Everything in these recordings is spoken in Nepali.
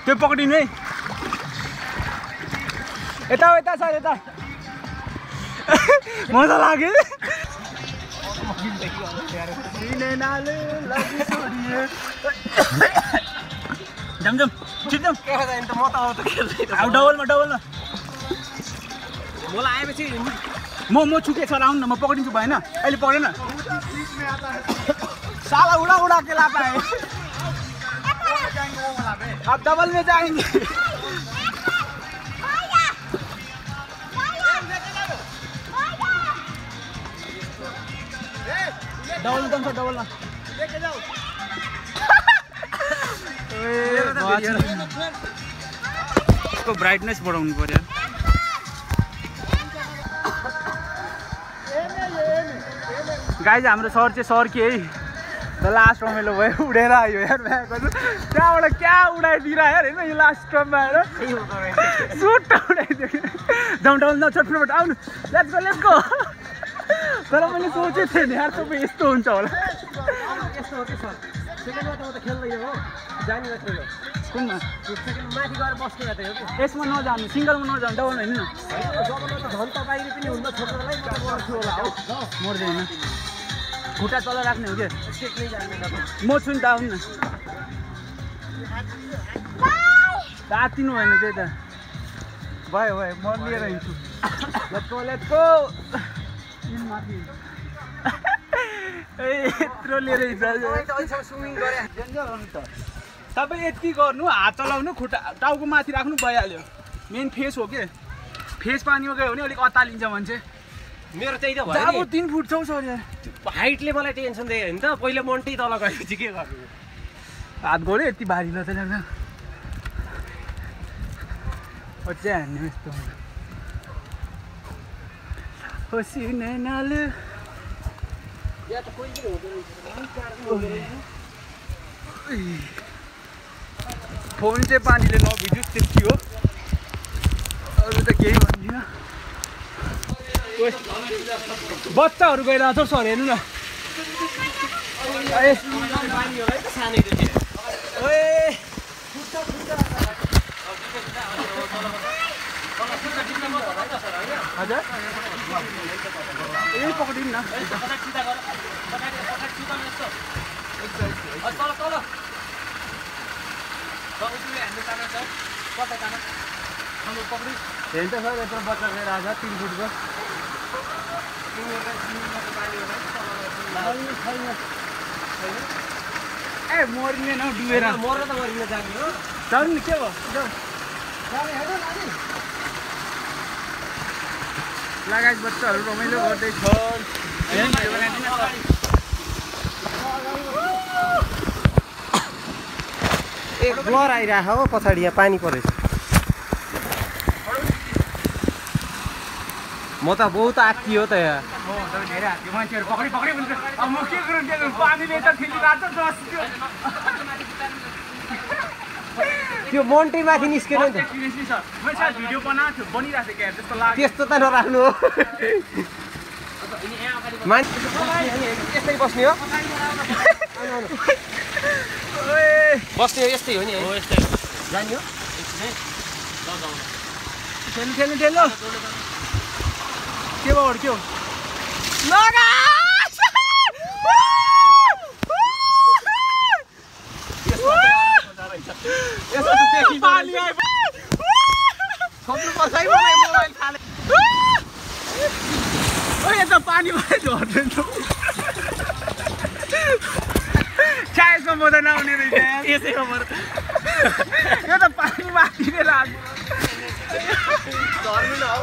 त्यो पक्रिनु है यता यता सर यता मजा लाग्यो जाम जाम छिट जाम डबलमा मलाई आएपछि म छुके सर आउनु न म पक्रिन्छु भएन अहिले पक्रेन साला उड़ा के लाता है अब डबल में जाएंगे डबल ना इसको ब्राइटनेस बढ़ाउनु पर्यो गाइज हाम्रो सर चाहिँ सर के है लास्ट रमाइलो भयो उडेर आयो यार त्यहाँबाट क्या उडाइदिएर यार होइन यो लास्ट टर्ममा आएर सुट उडाइदियो जाउँ डबल न छटफट आउनु लेट्स गो तर मैले सोचेको थिएँ नि यार तपाईँ यस्तो हुन्छ होला यस्तो हो कि सर सेकेन्डमा त खेल्दै हो जाने मात्रै हो कुनमा सेकेन्ड माथि गएर बस्ने मात्रै हो कि यसमा नजानु सिङ्गलमा नजानु डबलमा हिँड्नु डबलमा त झन् तपाईँले पनि हुन्न छोड्नलाई मर्छु होला हो मर्दैन खुट्टा तल राख्ने हो क्या स्टेटमै जाने म छु नि त आउनु न तातिनु भएन त्यही त भयो म लिएर हिँड्छु लेट्स गो यत्रो लिएर तपाईँ यति गर्नु हात चलाउनु खुट्टा टाउको माथि राख्नु भइहाल्यो मेन फेस हो के फेस पानीमा गयो भने अलिक अत्तालिन्छ मान्छे मेरो त्यही त भयो अब 3 फुट छौ सर हाइटले मलाई टेन्सन दियो नि त पहिला मन्टै तल गएपछि के गर्नु हात गोले यति भारी ल त लाग्दा अझै हान्ने यस्तो पसिना नाले या त कोही पनि हुँदैन फोन चाहिँ पानीले नभिजोस् त्यति हो अरू त केही भन्दिनँ बच्चाहरू गइरहेको छ सर हेर्नु न हजुर यही पक्रिनु न हेर्नु त सर यत्रो बच्चा गएर आज 3 फुटको ए मरिने न डुबेर मर्न त मरिन जाने हो जानु नि के भयो लगायत बच्चाहरू रमाइलो गर्दैछन् एक ब्लर आइरहेको हो पछाडि यहाँ पानी परेछ म त बहुत आत्ती हो त यहाँ धेरै हात्यो मान्छेहरू पक्रि भन्छ अब म के गरौँ के गरौँ पानीले त खेलिरहेको छ त्यो मन्टै माथि निस्केन नि त मैले भिडियो बनाएको थियो बनिरहेको थियो क्या जस्तो लाग्यो त्यस्तो त नराख्नु हो मान्छे यस्तै बस्ने हो बस्ने हो यस्तै हो नि यस्तै जाने हो खेल्नु के भयो के हो लगा पानी आयो खप्नुपर्छ है मलाई मोबाइल थाले ओ यता पानीबाट झर्दैन चाहेसम्म म त नआउने रहेछ यसैमा म यो त पानी माथि नै लाग्यो झर्नु न हौ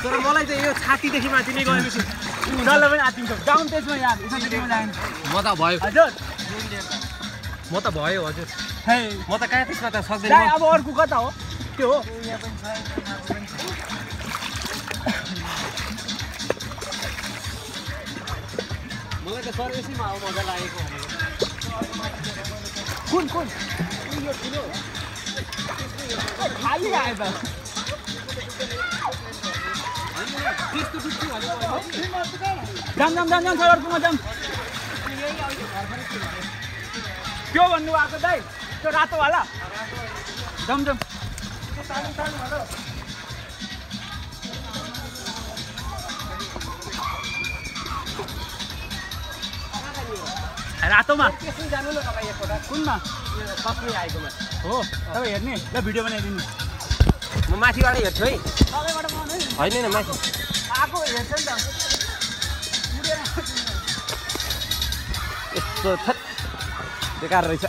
तर मलाई चाहिँ यो छातीदेखि माथि नै गएपछि डल्लै पनि आतिन्छ डाउन त्यसमा यहाँ म त भयो हजुर म त भयो हजुर है म त कहाँ त्यसमा त सक्दैन अब अर्को कता हो त्यो हो मलाई त सर यसैमा अब मजा लागेको कुन यो ठुलो खाली आयो त जाम सर अर्कोमा जाम त्यो भन्नुभएको दाइ त्यो रातोवाला जम जम रातोमा त्यसै जानु न तपाईँ एकपल्ट कुनमा सबै आएकोमा हो तपाईँ हेर्ने ल भिडियो बनाइदिनु म माथिबाट हेर्छु है तपाईँबाट बनाउनु है होइन न माथि आएको हेर्छ नि त यस्तो बेकार रहेछ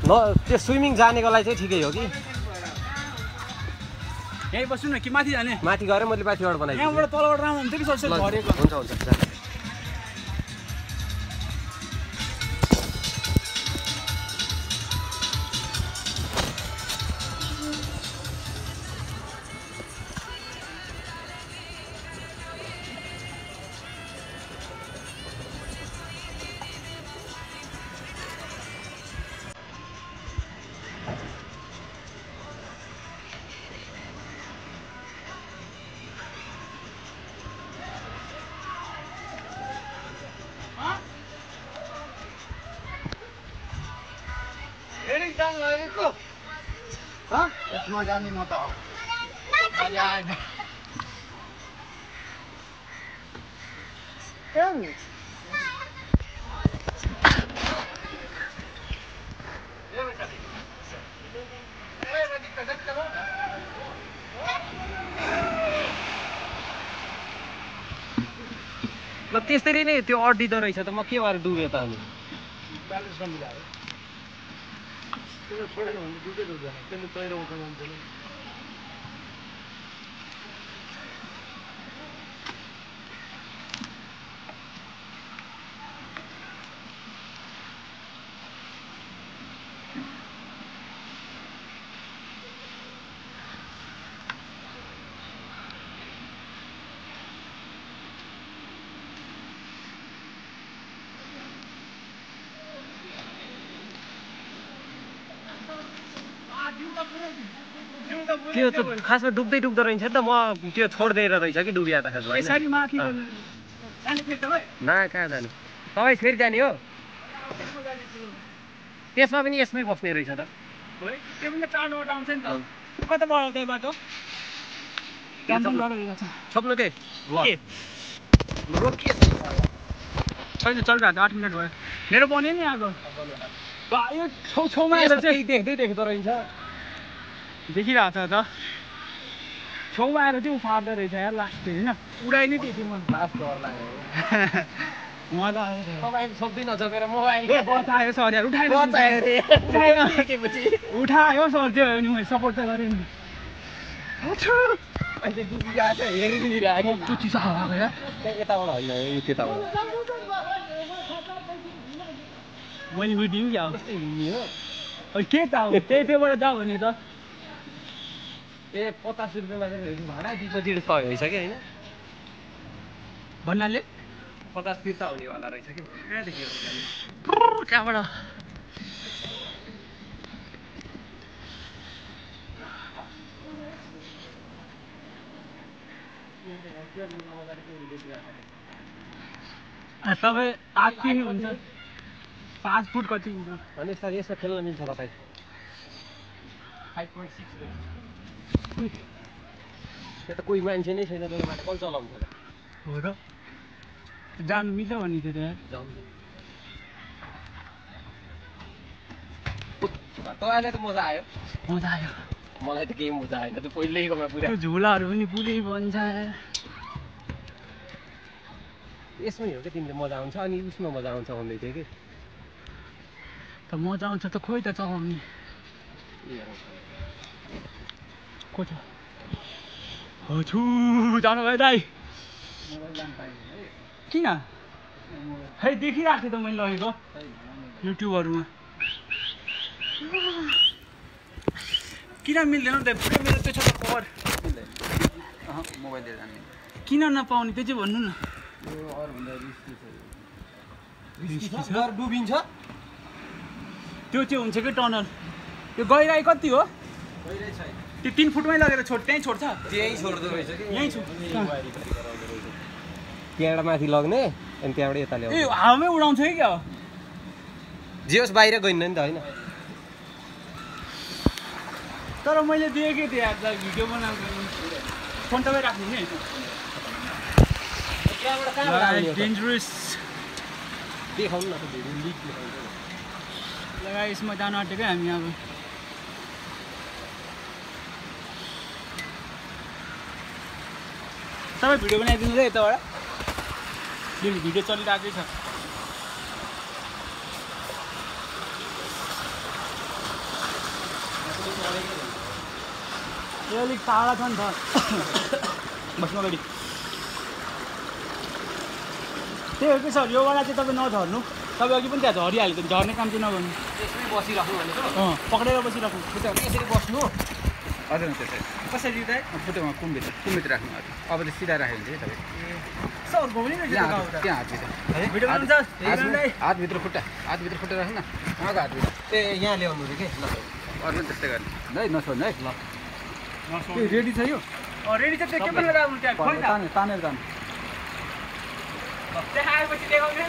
न त्यो स्विमिङ जानेकोलाई चाहिँ ठिकै हो कि यहीँ बस्नु न कि माथि जाने माथि गएर मैले माथिबाट बनाइदिएँ यहाँबाट तलबाट राम्रो हुन्थ्यो कि सर झरेको हुन्छ हुन्छ यसमा जाने म त ल त्यसरी नै त्यो अड्डिँदो रहेछ त म के भएर डुबेँ त अनि त्यो त खासमा डुब्दै डुब्दो रहेछ नि त म त्यो छोडिदिएर रहेछ कि डुबिया त खास यसरी माथि न कहाँ जाने तपाईँ फेरि जाने हो त्यसमा पनि यसमै बस्ने रहेछ त त्यो पनि चाँडो आउँछ नि त कता बढाउँछ त्यही बाटो छोप्नु के छैन चलिरहेको 8 मिनट भयो मेरो बन्यो नि आएको यो छेउछेउमा आएर चाहिँ देख्दै देख्दो रहेछ देखिरहेको छ त छेउमा आएर चाहिँ उफार्दो रहेछ यार लास्ट होइन उडाइ नै दिएको म लास्ट डर लाग्यो मजा आयो तपाईँ सक्दै नजगेर म बचायो सर यार उठायो सर त्यो नि मैले सपोर्ट त गरेँ नि अहिले डुबिरहेको छ हेरिदिइरहेको त्यो चिसो हावा आएको यार यताबाट होइन यो त्यताबाट मैले बुझिदिउँ क्या हो हिँड्ने हो के त हो त्यहीबाट जाऊ भने त ए 50 रुपियाँमा चाहिँ भाडा डिपोजिट तय रहेछ कि होइन भन्नाले 50 फिर्ता हुनेवाला रहेछ कि कहाँदेखि त्यहाँबाट तपाईँ 8 किमी हुन्छ 5 फुट कति हुन्छ अनि सर यसो खेल्न मिल्छ तपाईँ 5.6 त्यो त कोही मान्छे नै छैन तर माथि कसले चलाउँछ त हो र जानु मिल्छ भन्ने थियो त यार तपाईँलाई त मजा आयो मजा आयो मलाई त केही मजा आएन त्यो पहिल्यैकोमा पुरा त्यो झुलाहरू पनि पुरै बन्छ यसमै हो कि तिमीले मजा आउँछ अनि उसमा मजा आउँछ भन्दै थियो कि त मजा आउँछ त खोइ त चलाउने को छ हजु जानु भयो दाइ किन खै देखिरहेको थिएँ त मैले लगेको युट्युबहरूमा किन मिल्दैन त पुरै मेरो त्यो छ त कभर मोबाइल लिएर जाने किन नपाउने त्यो चाहिँ भन्नु न डुबिन्छ त्यो चाहिँ हुन्छ कि टनल त्यो गहिराई कति हो त्यो 3 फुटमै लगेर त्यहीँ छोड्छ त्यहीँ छोड्दो रहेछ कि यहीँ छु त्यहाँबाट माथि लग्ने अनि त्यहाँबाट यता ल्याउने ए हावामै उडाउँछ कि क्या जियोस् बाहिर गइन्न नि त होइन तर मैले देखेँ थिएँ आज भिडियो बनाएको फोन तपाईँ राख्नु नि डेन्जरस देखाउनु न भिडियो लिक देखाउनु लगाए यसमा जानु आँटेकै हामी अब तपाईँ भिडियो बनाइदिनु है यताबाट भिडियो चलिरहेकै छ यो अलिक टाढा छ नि त बस्नु अगाडि त्यही हो कि सर योबाट चाहिँ तपाईँ नझर्नु तपाईँ अघि पनि त्यहाँ झरिहाल्यो झर्ने काम चाहिँ नगर्नु यसरी बसिराख्नु भनेको पक्रेर बसिराख्नु यसरी बस्नु हजुर त्यसै कसरी चाहिँ खुट्टामा कुमभित्र राख्नु अब चाहिँ सिधा राख्यो भने चाहिँ तपाईँ सर घुम्ने त्यहाँ भिडियो बनाउँछ हातभित्र खुट्टा राख्नु न उहाँको हातभित्र ए यहाँ ल्याउनु रे के ल अरू त्यस्तै गर्ने है नछोड्नु है ल रेडी छ यो रेडी छ त्यो के पनि राख्नु त्यहाँ तानेर जानु त्यहाँ आएपछि देखाउने